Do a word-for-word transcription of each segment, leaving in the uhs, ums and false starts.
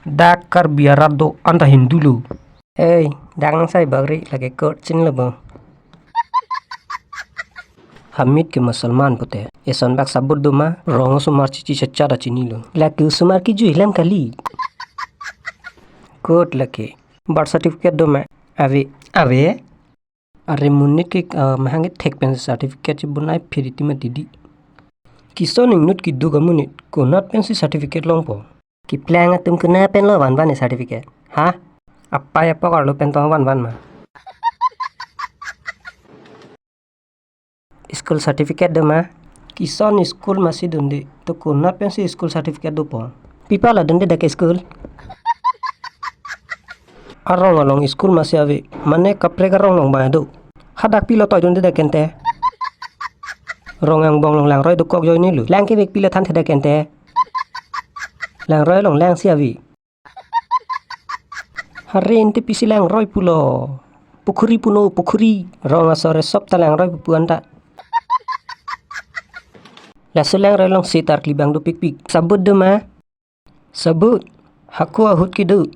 Dak Karbi arat do anta Hindu lo. Ei, dak sai bagri lake court chinilo bo. Hamid ke Musalman pute. Eson bak sabut do ma, rong osomar chichi chachara chinilo. Lake osomar kejui alam kali. Court lake. Birth certificate do ma? Ave. Ave? Are monit ke, ah, mahang kethek pensi certificate chibonai phiriti mati di. Kison ingnut keduk amonit, konat pensi certificate longpo? Keplang atum konat penlo vanvan certificate. Ha? Apai apok arlo pen tong vanvan ma. School certificate do ma? Kison school masi dunde, to konat pensi school certificate dopo? Pi apot la dunde dak school? Arong along school masi ave, mane kaprek arong along bang do. Hadak pilo toi dunde dak ante? Rong angbong along langroi dokok joine lo. Lang kevek pilo than thedak ante? Langroi along lang si ave. Hare ante pisi langroi pulo. Pukhuri puno, pukhuri. Rong asor esop ta langroi pupu anta. Laso langroi along setar klibang dopikpik. Sabut do ma? Sabut. Hako ahut kedo.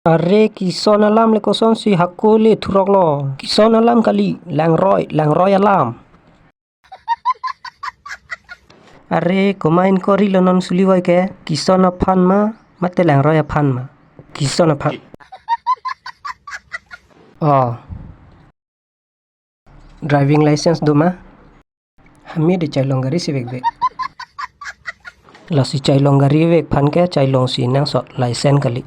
Are kison alam le kosonsi hako le thurok lo. Kison alam kali, langroi, langroi alam. Are komain korilo non suliwai ke, kison aphan ma, mate langroi aphan ma? Kison aphan. Oh. Driving license do ma? Hamid de chailong gari si vekve. Lasi chailong gari vek aphan ke chailong si nangsot license kali.